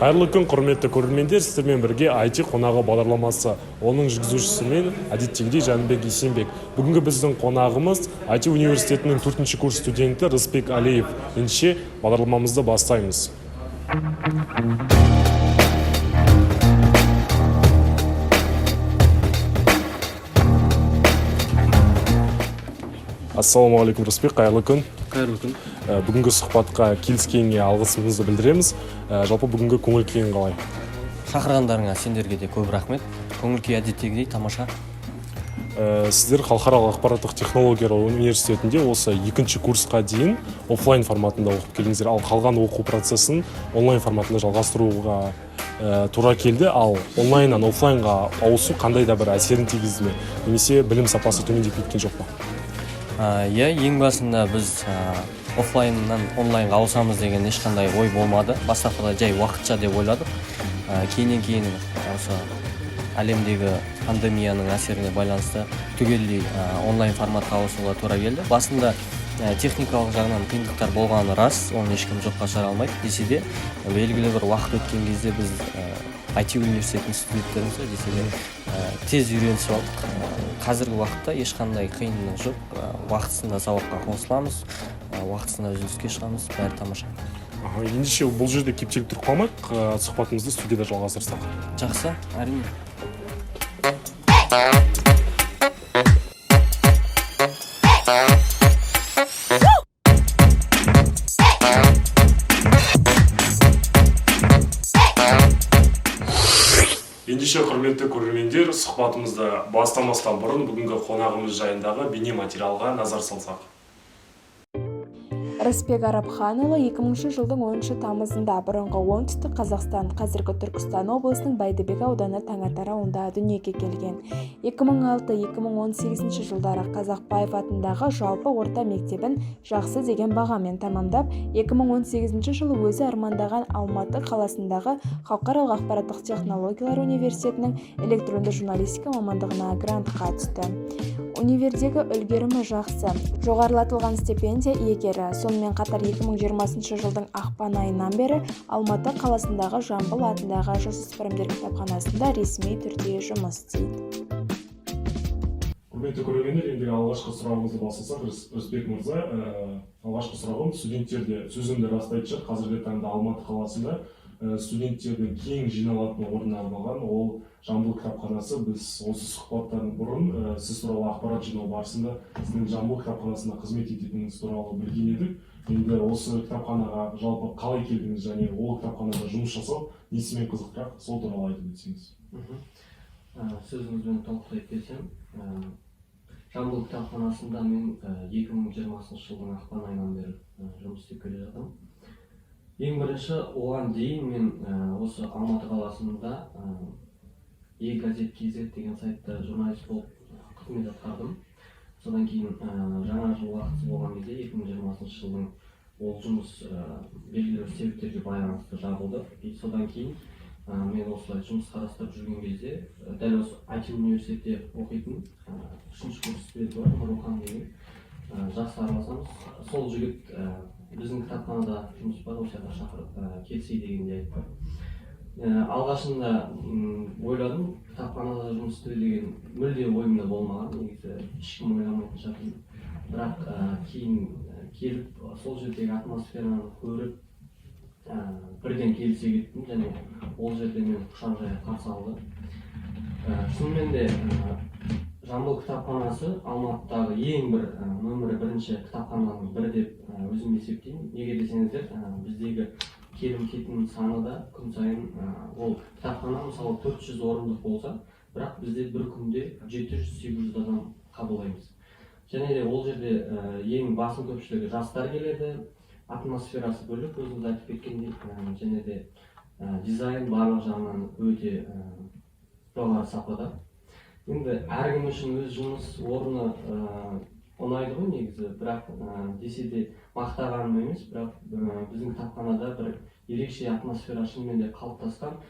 Қайырлы күн, құрметті көрермендер, сіздермен бірге IT қонағы бағдарламасы. Оның жүргізушісі мен әдеттегідей Жәнібек Есенбек. Бүгінгі біздің қонағымыз IT университетінің 4-ші курс студенті Рысбек Алиев. Ендеше бағдарламамызды бастаймыз. Ассалаумағалейкум, Рысбек, қайырлы күн. Қайырлы күн. Бүгінгі сұхбатқа келіскеніңе алғысымызды білдіреміз. Жалпы бүгінгі көңіл күйің қалай? Шақырғандарыңа сендерге де көп рахмет. Көңіл күй әдеттегідей тамаша. Сіздер халықаралық ақпараттық технологиялар университетінде осы екінші курсқа дейін офлайн форматында оқып келдіңіздер, ал қалған оқу процесін онлайн форматында жалғастыруға тура келді. Ал онлайннан офлайнға ауысу қандай да бір әсерін тигізді ме немесе білім сапасы төмендеп кеткен жоқ па? Иә, ең басында біз офлайннан онлайнға ауысамыз деген ешқандай ой болмады. Бастапқыда жай уақытша деп ойладық. Кейіннен кейін осы әлемдегі пандемияның әсеріне байланысты түгелдей онлайн форматқа ауысуға тура келді. Басында техникалық жағынан қиындықтар болғаны рас, оны ешкім жоққа шығара алмайды. Десе де, белгілі бір уақыт өткен кезде біз IT университетінің студенттеріміз ғой, десе де тез үйренісіп алдық. Қазіргі уақытта ешқандай қиындық жоқ. Уақытысында сабаққа қосыламыз, уақытысында үзіліске шығамыз, бәрі тамаша. Аха, ендеше бұл жерде кептеліп тұрып қалмайық, сұхбатымызды студияда жалғастырсақ. Жақсы, әрине. Ендеше, құрметті көрермендер, сұхбатымызды бастамастан бұрын бүгінгі қонағымыз жайындағы бейне материалға назар салсақ. Рысбек Арапханұлы 2000 жылдың 10 тамызында бұрынғы Оңтүстік Қазақстан, қазіргі Түркістан облысының Бәйдібек ауданы Таңатар ауылында дүниеге келген. 2006-2018 жылдары Қазақбаев атындағы жалпы орта мектебін жақсы деген бағамен тамамдап, 2018 жылы өзі армандаған Алматы қаласындағы Халықаралық ақпараттық технологиялар университетінің электронды журналистика мамандығына грантқа түсті. Универдегі үлгерімі жақсы, жоғарылатылған стипендия иегері. Сонымен қатар 2020 жылдың ақпан айынан бері Алматы қаласындағы Жамбыл атындағы жасөспірімдер кітапханасында ресми түрде жұмыс істейді. Құрметті көрермендер, ендігі алғашқы сұрағымызды бастасақ, Рысбек мырза, алғашқы сұрағым: студенттер де сөзімді растайтын шығар, қазіргі таңда Алматы қаласында студенттердің кең жиналатын орнына арналған ол Жамбыл кітапханасы. Біз осы сұхбаттан бұрын сіз туралы ақпарат жинау барысында сіздің Жамбыл кітапханасында қызмет ететініңіз туралы білген едік. Енді осы кітапханаға жалпы қалай келдіңіз және ол кітапханада жұмыс жасау несімен қызықтырақ, сол туралы айтып өтсеңіз. Сөзіңізбен толықтай келісемін. Жамбыл кітапханасында мен 2020 жылдың ақпан айынан бері жұмыс істеп келе жатырмын. Ең бірінші оған дейін мен осы Алматы қаласында e-газет kz деген сайтта журналист болып қызмет атқардым. Содан кейін жаңа жыл уақыты болған кезде 2020 жылдың ол жұмыс белгілі бір себептерге байланысты жабылды. И содан кейін мен осылай жұмыс қарастырып жүрген кезде дәл осы IT университетте оқитын үшінші курс студенті бар, Нұрхан деген, жақсы араласамыз. Сол жігіт біздің кітапханада жұмыс бар, осы жаққа шақырып келсей дегендей айтты. Алғашында ойладым, кітапханада жұмыс істеу деген мүлде ойымда болмаған, негізі ешкім ойламайтын шығар. Бірақ кейін келіп сол жердегі атмосфераны көріп, бірден келісе кеттім және ол жерде мені құшақ жая қарсы алды. Шынымен де Жамбыл кітапханасы Алматыдағы ең бір нөмірі бірінші кітапхананың бірі деп өзім есептеймін. Неге десеңіздер, біздегі келім кетім саны да күн сайын, ол кітапхана мысалы 400 орындық болса, бірақ бізде бір күнде 700-800 адам қабылдаймыз. Және де ол жерде ең басым көпшілігі жастар келеді. Атмосферасы бөлек, өзіңіз айтып кеткендей, және де дизайн барлық жағынан өте жоғары сапада. Енді әркім үшін өз жұмыс орны ұнайды ғой негізі, бірақ десе де мақтағаным емес, бірақ біздің кітапханада бір ерекше атмосфера шынымен де қалыптасқан.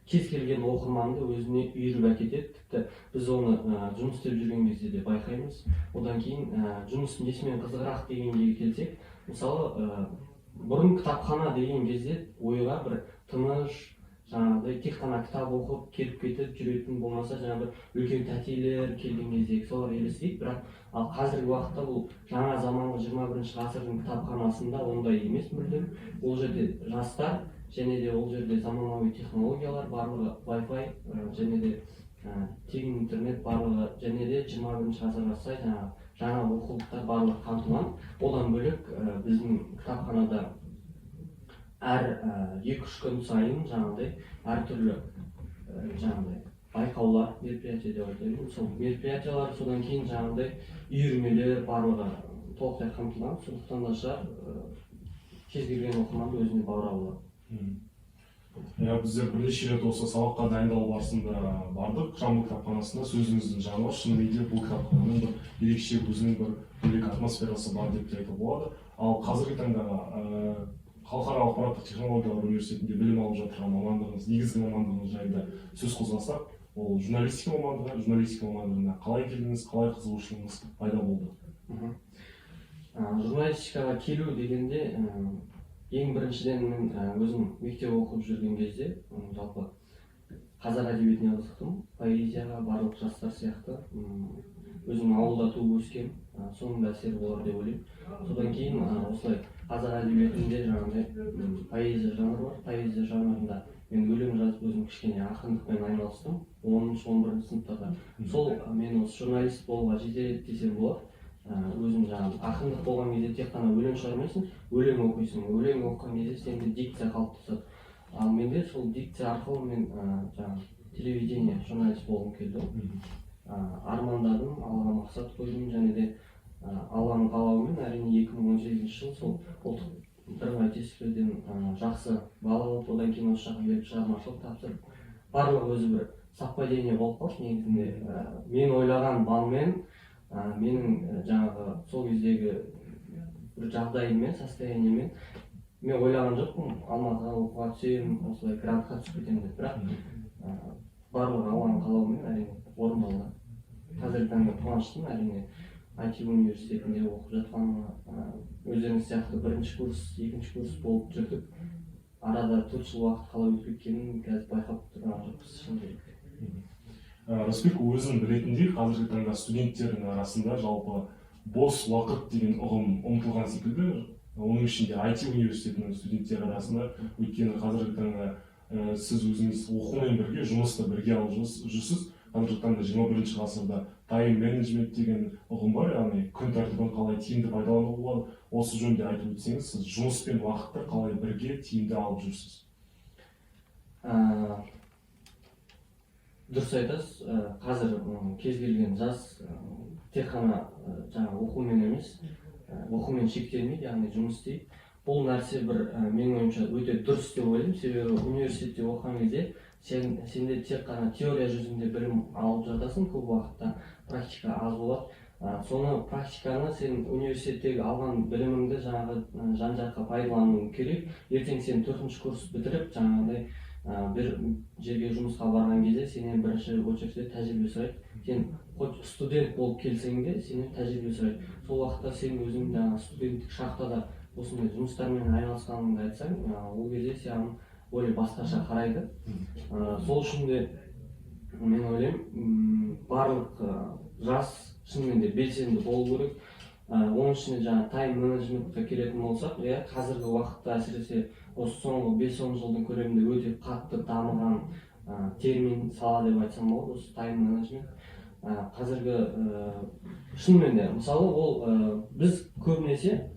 Кез келген оқырманды өзіне үйіріп әкетеді. Тіпті біз оны жұмыс істеп жүрген кезде де байқаймыз. Одан кейін жұмыс несімен қызығырақ дегенге келсек, мысалы, Бұрын кітапхана деген кезде ойға бір тыныш, жаңағыдай тек қана кітап оқып келіп кетіп жүретін, болмаса жаңағы бір үлкен тәтелер келген кездегі солар елестейді. Бірақ ал қазіргі уақытта бұл жаңа заманғы 21-ғасырдың кітапханасында ондай емес мүлдем. Ол жерде жастар және де ол жерде заманауи технологиялар барлығы, Wi-Fi және де тегін интернет барлығы және де 21-ғасырға сай жаңағы жаңа оқулықтар барлығы қамтылған. Одан бөлек, біздің кітапханада әр 2-3 күн сайын жаңағыдай әртүрлі жаңағыдай байқаулар, мероприятие деп айтайын, сол мероприятиялар, содан кейін жаңағыдай үйірмелер, барлығы толықтай қамтылған. Сондықтан да шығар, кез келген оқырманды өзіне баурап алады. Иә, біздер бірнеше рет осы сабаққа дайындалу барысында бардық Жамбыл кітапханасына. Сөзіңіздің жаны бар, шынымен де бұл кітапхананың бір ерекше, өзінің бір бөлек атмосферасы бар деп те айтуға болады. Ал қазіргі таңдағы Халықаралық ақпараттық технологиялар университетінде білім алып жатырған мамандығыңыз, негізгі мамандығыңыз жайында сөз қозғасақ, ол журналистика мамандығы. Журналистика мамандығына қалай келдіңіз, қалай қызығушылығыңыз пайда болды? Журналистикаға келу дегенде, ең біріншіден мен өзім мектеп оқып жүрген кезде жалпы қазақ әдебиетіне қызықтым, поэзияға, барлық жастар сияқты. Өзім ауылда туып өскенмін, соның да әсері болар деп ойлаймын. Содан кейін осылай қазақ әдебиетінде жаңағыдай поэзия жанры бар. Поэзия жанрында мен өлең жазып, өзім кішкене ақындықпен айналыстым 10-11 сыныптарда. Сол мен осы журналист болуға жетеледі десем болады. Өзім жаңағы ақындық болған кезде тек қана өлең шығармайсың, өлең оқисың. Өлең оқыған кезде сенде дикция қалыптасады. Ал менде сол дикция арқылы мен жаңағы телевидение, журналист болғым келді. Армандадым, алға мақсат қойдым және де Алланың қалауымен, әрине, 2018 жылы сол ұлттық бірыңғай тестілеуден жақсы балл алып, одан кейін осы жаққа келіп, шығармашылық тапсырып, барлығы өзі бір совпадение болып қалды негізінде. Мен ойлаған балмен, менің жаңағы сол кездегі бір жағдайыммен, состояниемен мен ойлаған жоқпын Алматыға оқуға түсемін, осылай грантқа түсіп кетемін деп. Бірақ барлығы Алланың қалауымен, әрине, орындалды. Қазіргі таңда қуаныштымын, әрине, IT университетінде оқып жатқаныма. Өздеріңіз сияқты бірінші курс, екінші курс болып жүрдік. Арада 4 жыл уақыт қалай өтіп кеткенін қазір байқап тұрған жоқпыз, шыны керек. Рысбек, өзің білетіндей, қазіргі таңда студенттердің арасында жалпы бос уақыт деген ұғым ұмытылған секілді, оның ішінде IT университетінің студенттері арасында. Өйткені қазіргі таңда сіз өзіңіз оқумен бірге жұмысты бірге алып жүрсіз. Қазіргі таңда 21-ғасырда тайм менеджмент деген ұғым бар, яғни күн тәртібін қалай тиімді пайдалануға болады. Осы жөнінде айтып өтсеңіз, сіз жұмыс пен уақытты қалай бірге тиімді алып жүрсіз? Дұрыс айтасыз. Қазір кез келген жас тек қана жаңағы оқумен емес, оқумен шектелмейді, яғни жұмыс істейді. Бұл нәрсе бір менің ойымша өте дұрыс деп ойлаймын. Себебі университетте оқыған кезде сенде тек қана теория жүзінде білім алып жатасың, көп уақытта практика аз болады. Соны практиканы, сен университеттегі алған біліміңді жаңағы жан жаққа пайдалану керек. Ертең сен төртінші курс бітіріп, жаңағыдай бір жерге жұмысқа барған кезде сенен бірінші очередьте тәжірибе сұрайды. Сен хоть студент болып келсең де, сенен тәжірибе сұрайды. Сол уақытта сен өзің жаңағы студенттік шақта да осындай жұмыстармен айналысқаныңды айтсаң, ол кезде саған более басқаша қарайды. Сол үшін де мен ойлаймын, барлық жас шынымен де белсенді болу керек. Оның ішінде жаңағы тайм менеджментке келетін болсақ, иә, қазіргі уақытта, әсіресе осы соңғы 5-10 жылдың көлемінде өте қатты дамыған термин, сала деп айтсам болады осы тайм менеджмент. Қазіргі шынымен де, мысалы, ол біз көбінесе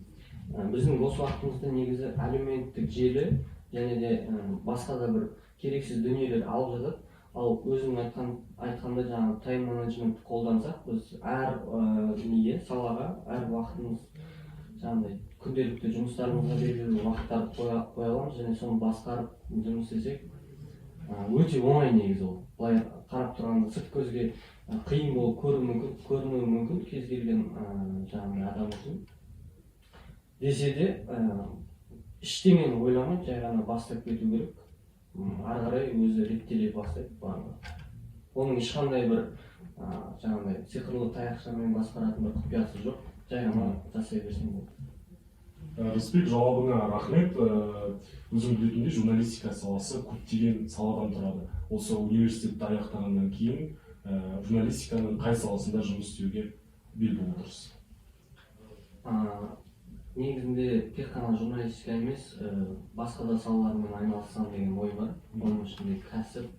біздің бос уақытымызды негізі әлеуметтік желі және де басқа да бір керексіз дүниелер алып жатады. Ал өзің айтқандай жаңағы тайм менеджментті қолдансақ, біз әр неге, салаға, әр уақытымыз, жаңағыдай күнделікті жұмыстарымызға белгілі бір уақыттарды қоя аламыз және соны басқарып жұмыс істесек, өте оңай негізі. Ол былай қарап тұрғанда сырт көзге қиын болып көрінуі мүмкін кез келген жаңағыдай адам үшін. Десе де, ештеңені ойламай, жай ғана бастап кету керек. Ары қарай өзі реттеле бастайды барлығы. Оның ешқандай бір жаңағыдай сиқырлы таяқшамен басқаратын бір құпиясы жоқ, жай ғана жасай берсең болды. Рысбек, жауабыңа рахмет. Өзің білетіндей, журналистика саласы көптеген саладан тұрады. Осы университетті аяқтағаннан кейін журналистиканың қай саласында жұмыс істеуге бел буып отырсыз? Негізінде тек қана журналистика емес, басқа да салалармен айналыссам деген ой бар. Оның ішінде кәсіп,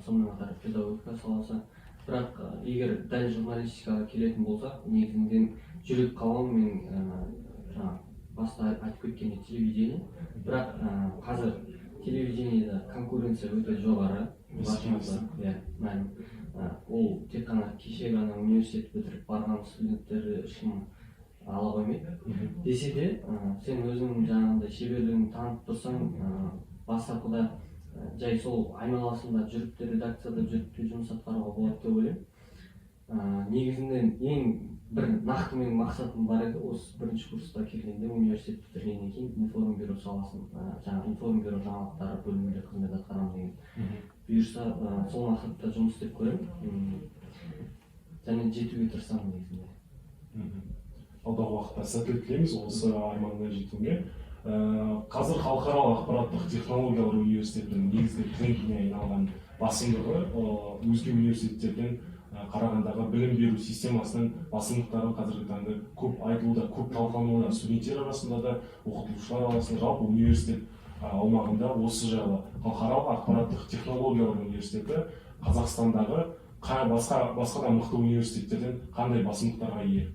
сонымен қатар педагогика саласы. Бірақ егер дәл журналистикаға келетін болсақ, негізінен жүрек қалауым мен жаңа баста айтып кеткендей, телевидение. Бірақ қазір телевидениеде конкуренция өте жоғары. Бәсекелестік. Иә, мәлім. Ол тек қана кеше ғана университет бітіріп барған студенттер ешкім ала қоймайды. Десе де, сен өзің жаңағындай шеберлігіңді танытып тұрсаң, бастапқыда жай сол айналасында жүріп те, редакцияда жүріп те жұмыс атқаруға болады деп ойлаймын. Негізінен ең бір нақты менің мақсатым бар еді: осы бірінші курста келгенде, университет бітіргеннен кейін информбюро саласын, жаңағы информбюро жаңалықтары бөлімінде қызмет атқарамын деген. Бұйырса, сол мақсатта жұмыс істеп көремін және жетуге тырысамын негізінде. Алдағы уақытта сәттілік тілейміз осы арманына жетуіңе. Қазір Халықаралық ақпараттық технологиялар университетінің негізгі трендіне айналған басымдығы, өзге университеттерден қарағандағы білім беру системасының басымдықтары қазіргі таңда көп айтылуда, көп талқылануда, студенттер арасында да, оқытушылар арасында, жалпы университет аумағында осы жайлы. Халықаралық ақпараттық технологиялар университеті Қазақстандағы басқа да мықты университеттерден қандай басымдықтарға ие?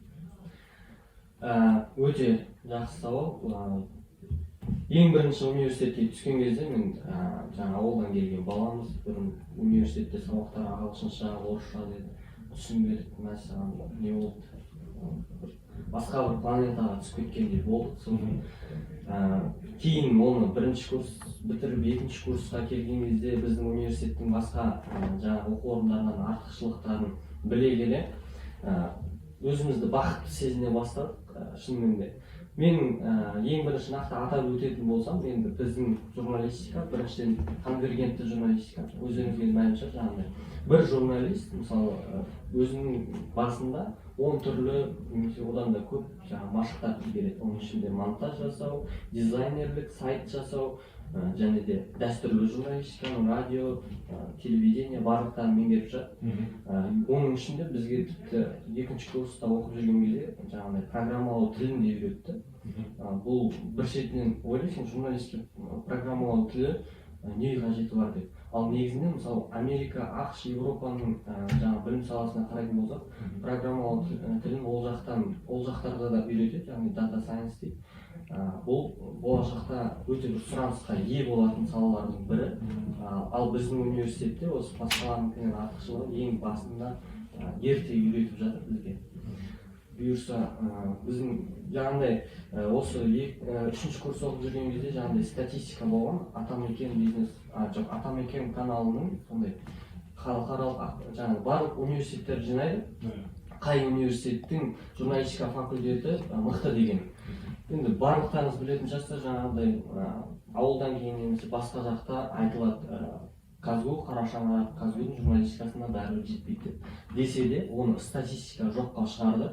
Өте жақсы сауал. Ең бірінші университетке түскен кезде мен, жаңа ауылдан келген баламыз, бұрын университетте сабақтар ағылшынша, орысша деді, түсінбедік. Мәссаған, не болды, бір басқа бір планетаға түсіп кеткендей болдық. Сосын кейін оны бірінші курс бітіріп, екінші курсқа келген кезде біздің университеттің басқа жаңағы оқу орындарынан артықшылықтарын біле келе, өзімізді бақытты сезіне бастадық. Шынымен де, мен ең бірінші нақты атап өтетін болсам, енді біздің журналистика біріншіден конвергентті журналистика. Өздеріңізге мәлім шығар, жаңағыдай бір журналист, мысалы, өзінің басында 10 түрлі немесе одан да көп жаңағы машықтарды игереді. Оның ішінде монтаж жасау, дизайнерлік, сайт жасау, және де дәстүрлі журналистиканы, радио, телевидение, барлықтарын меңгеріп шығады. Оның ішінде бізге тіпті екінші курста оқып жүрген кезде жаңағыдай программалау тілін де үйретті. Бұл бір шетінен ойлайсың, журналистке программалау тілі не қажеті бар деп. Ал негізінде, мысалы, Америка, АҚШ, Еуропаның жаңағы білім саласына қарайтын болсақ, программалау тілін ол жақтарда да үйретеді, яғни data science дейді. Бұл болашақта өте бір сұранысқа ие болатын салалардың бірі. Ал біздің университетте осы басқаларыныкінен артықшылығы ең басында ерте үйретіп жатыр бізге. Бұйырса, біздің жаңағындай осы үшінші курс оқып жүрген кезде жаңағындай статистика болған, Атамекен бизнес, а, жоқ, Атамекен каналының сондай халықаралық жаңағы барлық университеттерді жинайды, қай университеттің журналистика факультеті мықты деген. Енді барлықтарыңыз білетін шығарсыздар, жаңағындай ауылдан кейін немесе басқа жақта айтылады, КазГУ қара шаңырақ, КазГУдың журналистикасына бәрібір жетпейді деп. Десе де, оны статистика жоққа шығарды.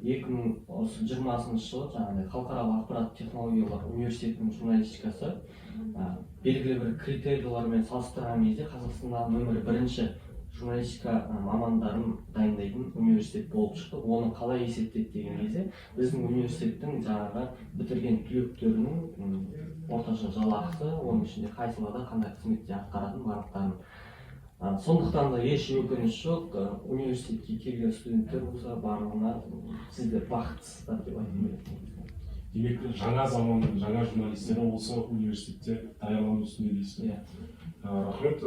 2020 жылы жаңағыдай Халықаралық ақпараттық технологиялар университетінің журналистикасы белгілі бір критерийлермен салыстырған кезде Қазақстандағы нөмірі бірінші журналистика мамандарын дайындайтын университет болып шықты. Оны қалай есептеді деген кезде, біздің университеттің жаңағы бітірген түлектерінің орташа жалақысы, оның ішінде қай салада қандай қызметте атқаратын барлықтарын. Сондықтан да еш өкініш жоқ. Университетке келген студенттер болса, барлығына сіздер бақыттысыздар деп айтқым келеді. Демек, жаңа заманның жаңа журналистері осы университетте даярлану үстінде дейсіз бе? Иә. Рахмет.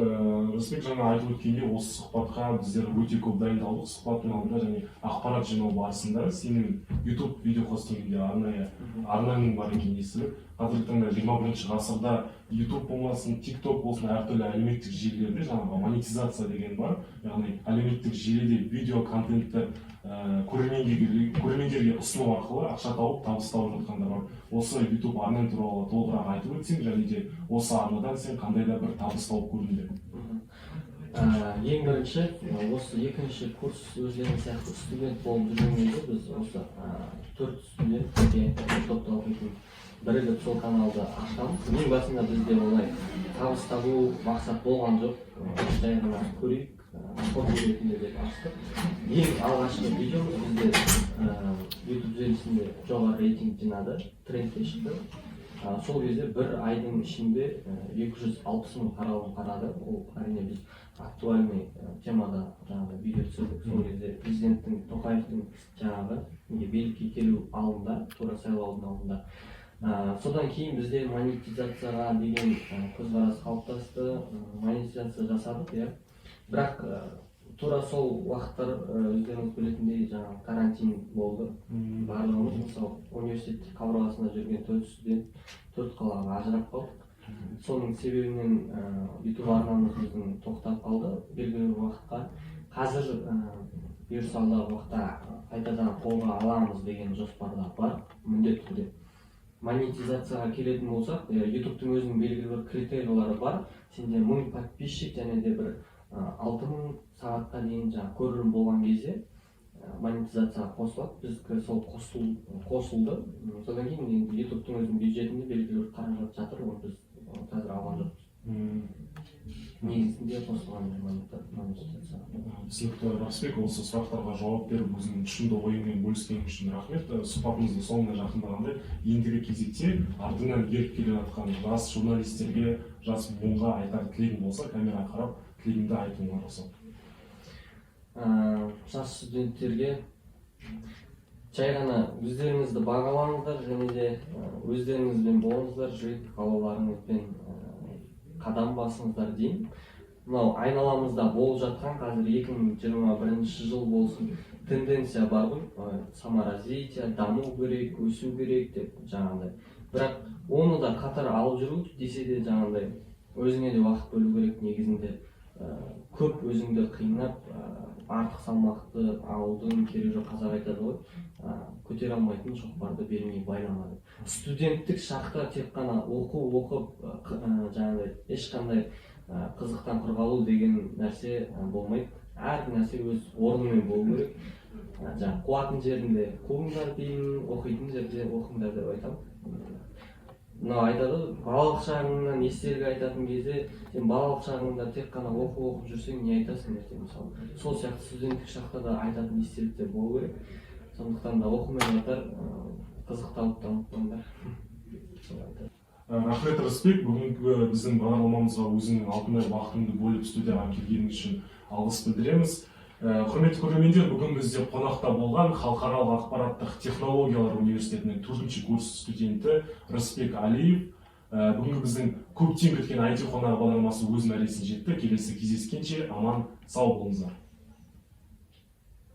Рысбек, жаңа айтып өткендей, осы сұхбатқа біздер өте көп дайындалдық. Сұхбаттың алдында және ақпарат жинау барысында сенің YouTube видео хостингінде арнайы арнаның бар екенін естідік. Қазіргі таңда 21 ғасырда YouTube болмасын, TikTok болсын, әртүрлі әлеуметтік желілерде жаңағы монетизация деген бар, яғни әлеуметтік желіде видео контентті көрермендерге ұсыну арқылы ақша тауып, табыс тауып жатқандар бар. Осы YouTube арнаң туралы толығырақ айтып өтсең және де осы арнадан сен қандай да бір табыс тауып көрдің бе? Ең бірінші осы екінші курс, өздерің сияқты студент болып жүрген кезде біз осы төрт студент бірге, бір топта оқитын, бірігіп сол каналды ашқанбыз. Ең басында бізде олай табыс табу мақсат болған жоқ. Жай ғана көрейік, хобби ретінде деп аштық. Ең алғашқы видеомыз бізде YouTube желісінде жоғары рейтинг жинады, трендке шықты. Сол кезде бір айдың ішінде 260 мың қаралым қарады. Ол, әрине, біз актуальный темада жаңағы видео түсірдік. Сол кезде президенттің Тоқаевтың жаңағы неге билікке келу алдында, тура сайлаудың алдында. Содан кейін бізде монетизацияға деген көзқарас қалыптасты. Монетизация жасадық, иә, бірақ тура сол уақыттар, өздеріңіз білетіндей, жаңағы карантин болды. Барлығымыз, мысалы, университет қабырғасында жүрген төрт студент төрт қалаға ажырап қалдық. Соның себебінен YouTube арнамыз біздің тоқтап қалды белгілі бір уақытқа. Қазір бұйырса, алдағы уақытта қайтадан қолға аламыз деген жоспарда бар міндетті түрде. Монетизацияға келетін болсақ, YouTube-тың өзінің белгілі бір критерийлары бар. Сенде 1000 подписчик және де бір 6000 сағатқа дейін жаңағы көрілім болған кезде монетизацияға қосылады. Біздікі сол қосылды. Содан кейін енді YouTube-тың өзінің бюджетінде белгілі бір қаражат жатыр, оны біз қазір алған жоқпыз. Негізінде қосылған монетизацияға. Түсінікті, Рысбек. Осы сұрақтарға жауап беріп, өзіңнің тұшымды ойыңмен бөліскенің үшін рахмет. Сұхбатымыздың соңына жақындағанда, ендігі кезекте артыңнан еріп келе жатқан жас журналистерге, жас буынға айтар тілегің болса, камераға қарап тілегіңді айтуыңа рұқсат. Жас студенттерге жай ғана өздеріңізді бағалаңыздар және де өздеріңізбен болыңыздар, жүрек қалауларыңызбен қадам басыңыздар деймін. Мынау айналамызда болып жатқан қазір 2021 жыл болсын, тенденция бар ғой, саморазвитие, даму керек, өсу керек деп жаңағыдай. Бірақ оны да қатар алып жүру десе де, жаңағыдай өзіңе де уақыт бөлу керек негізінде. Көп өзіңді қинап, артық салмақты алудың керегі жоқ. Қазақ айтады ғой, көтере алмайтын шоқпарды беліңе байлама деп. Студенттік шақта тек қана оқу оқып, жаңағыдай ешқандай қызықтан құр қалу деген нәрсе болмайды. Әр нәрсе өз орнымен болу керек. Жаңағы қуатын жерінде қуыңдар деймін, оқитын жерде оқыңдар деп айтамын. Мынау айтады ғой, балалық шағыңнан естелік айтатын кезде, сен балалық шағыңда тек қана оқу оқып жүрсең, не айтасың ертең, мысалы? Сол сияқты студенттік шақта да айтатын естеліктер болу керек. Сондықтан да оқумен қатар қызық тауып та ұмытпаңдар, солай айтамын. Рахмет, Рысбек. Бүгінгі біздің бағдарламамызға өзіңнің алтындай уақытыңды бөліп, студияға келгенің үшін алғыс білдіреміз. Құрметті көрермендер, бүгін бізде қонақта болған Халықаралық ақпараттық технологиялар университетінің төртінші курс студенті Рысбек Алиев. Бүгінгі біздің көптен күткен IT қонағы бағдарламасы өз мәресіне жетті. Келесі кездескенше аман сау болыңыздар.